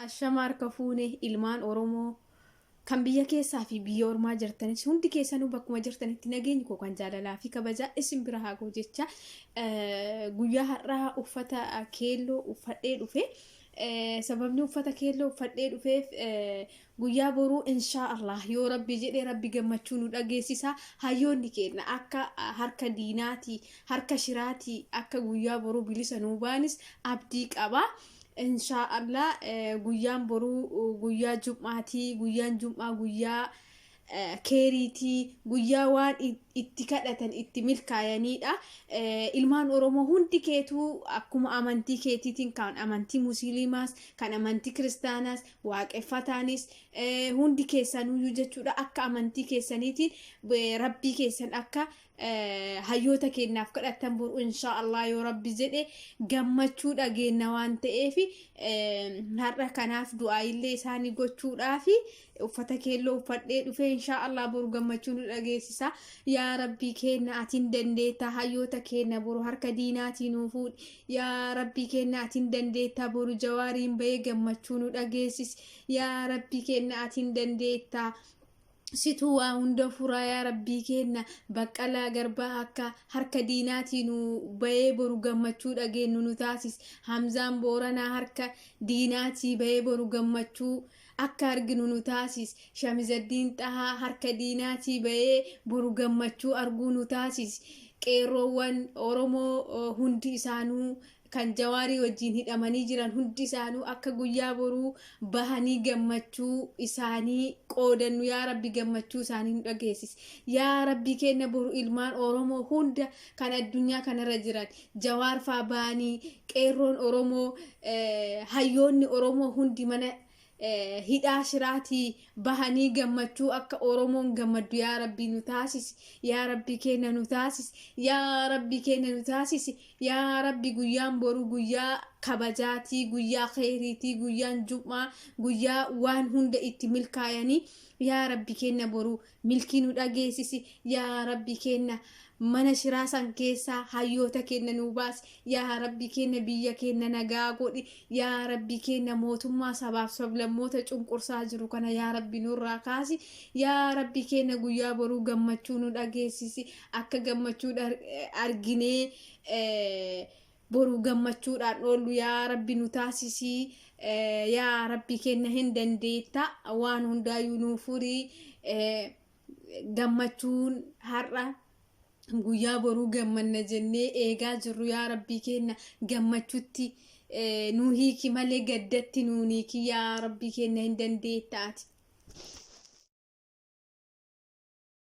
Ashama harka fuune ilmaan Oromoo kan biyya keessaa fi biyya ormaa jirtanis hundi keessanuu bakkuma jirtanitti nageenyi koo kan jaalalaa fi kabajaa isin bira haa ga'u jecha guyyaa har'aa uffata keelloo uffadhee dhufe. Sababni uffata keelloo uffadhee dhufeef guyyaa boruu inshaa Allah yoo rabbi jedhe rabbi gammachuu nu dhageessisa. Hayyoonni keenya akka harka diinaatii harka shiraatii akka guyyaa boruu bilisa nuu baanis abdii qaba. Inshaa Allah guyyaan boruu guyyaa jum'aatii, guyyaan jum'aa guyyaa keeriitii, guyyaa waan itti kadhatan itti milkaayaniidha. Ilmaan Oromoo hundi keetuu akkuma amantii keetiitiin kan amantii musliimaas kan amantii kiristaanaas waaqeffataanis hundi keessanuyyuu jechuudha akka amantii keessaniitiin rabbii keessan akka hayyoota keenyaaf kadhattan boru inshaa Allah yoo rabbi jedhe gammachuu dhageenna waan ta'eef har'a kanaaf du'aayillee isaanii gochuudhaaf uffata keelloo uffadhee dhufee inshaa Allah boru gammachuu nu dhageessisa. Yaa rabbii keenna atiin dandeetta, hayyoota keenna boru harka diinaatii nuu fuudhi. Yaa rabbii keenna atiin dandeetta, boru jawaariin bahee gammachuu nu dhageessisi. Yaa rabbii keenna atiin dandeetta, situ waa hunda furaa. Yaa rabbii keenna Baqqalaa Garbaa akka harka diinaatii nu bahee boru gammachuu dhageennu nu taasis. Hamzaan Booranaa harka diinaatii bahee boru gammachuu akka arginu nu taasis. Shamizaddiin Xahaa harka diinaatii bahee boru gammachuu arguu nu taasis. Qeerroowwan Oromoo hundi isaanuu kan Jawaarii wajjiin hidhamanii jiran hundi isaanuu akka guyyaa boruu bahanii gammachuu isaanii qoodannu yaa rabbi gammachuu isaanii nu dhageessisi. Yaa rabbi kenna boru ilmaan Oromoo hunda kan addunyaa kanarra jiran Jawaar faa bahanii, qeerroon Oromoo, hayyoonni Oromoo hundi mana hidhaa shiraatii bahanii gammachuu akka Oromoon gammaddu yaa rabbii nu taasisi. Yaa rabbii keenya nu taasisi. Yaa rabbii keenya nu taasisi. Yaa rabbi guyyaan boru guyyaa kabajaatii, guyyaa kheyriitii, guyyaan jum'aa guyyaa waan hunda itti milkaayanii. Yaa rabbi keenya boru milkii nu dhageessisi. Yaa rabbi keenya mana shiraa san keessaa hayyoota keenya nuu baasi. Yaa rabbi keenya biyya keenya nagaa godhi. Yaa rabbi keenya mootummaa sabaaf sablammoota cunqursaa jiru kana yaa rabbi nurraa kaasi. Yaa rabbi keenya guyyaa boruu gammachuu nu dhageessisi. Akka gammachuu arginee boru gammachuudhaan oollu yaa rabbi nu taasisi. Yaa rabbi keenya hin dandeetta, waan hundaayyuu nuu furii. Gammachuun har'a guyyaa boruu gammanna jennee eegaa jirru yaa rabbii keenya gammachutti nuu hiiki malee gaddatti nuu hiiki. Yaa rabbii keenya hin dandeetta ati.